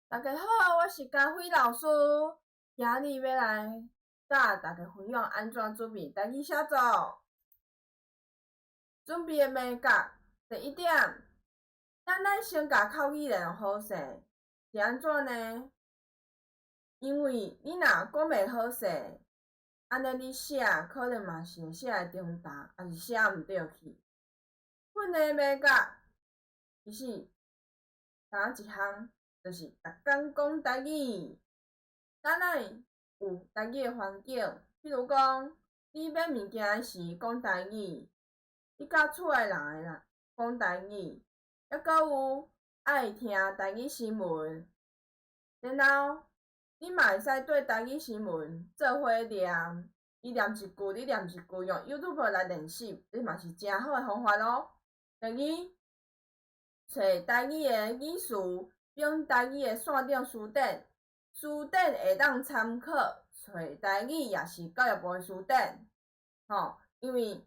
大家好，我是佳慧老師，今日欲來佮大家分享按怎準備台語寫作。準備的眉角，第一點，咱愛先共口語練好勢，是按怎呢？因為你若講袂好勢，按呢你寫可能嘛是會寫會中沓，抑是寫毋著去。訓練眉角，其實干焦一項，就是逐工講台語。咱愛有台語的環境，譬如講，你買物件時講台語，你佮厝內人的講台語，抑閣有愛聽台語新聞，然後你嘛會使對台語新聞做伙念，伊念一句，你念一句，用 YouTube 來練習，這嘛是誠好的方法囉。第二，揣台語的語詞，用台語的線頂辭典，辭典會當參考，揣台語抑是教育部的辭典，吼，因為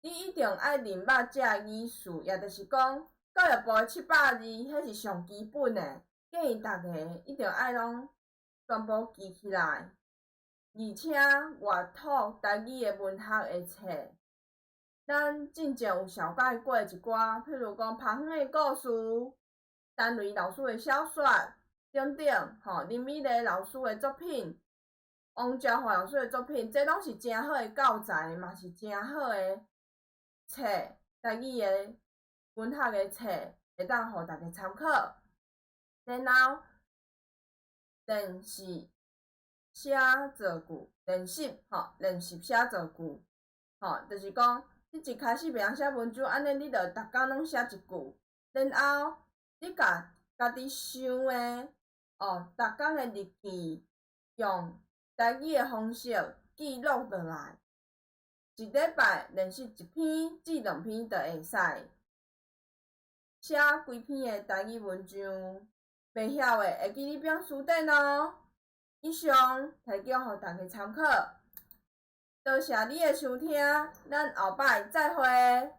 你一定愛認捌這語詞，也就是講，教育部的700字，彼是上基本的，建議逐家一定愛攏全部記起來，而且閱讀台語的文學的冊，咱進前有紹介過一寡，譬如講彭遠的故事、陳雷老師的小說等等，吼，林美麗老師的作品、王昭華老師的作品，這攏是誠好的教材，嘛是誠好的冊，台語的文學的冊，會當予大家參考。然後練習寫造句，練習吼，練習寫造句，吼，就是講你一開始袂曉寫文章，按呢你就逐工攏寫一句，然後你共家己想的哦，逐工的日記用台語的方式記錄落來，一禮拜練習一篇至兩篇就會使。寫幾篇的台語文章，袂曉的會記得本辭典哦。以上提供予大家參考。多謝你的收聽，咱後擺再會。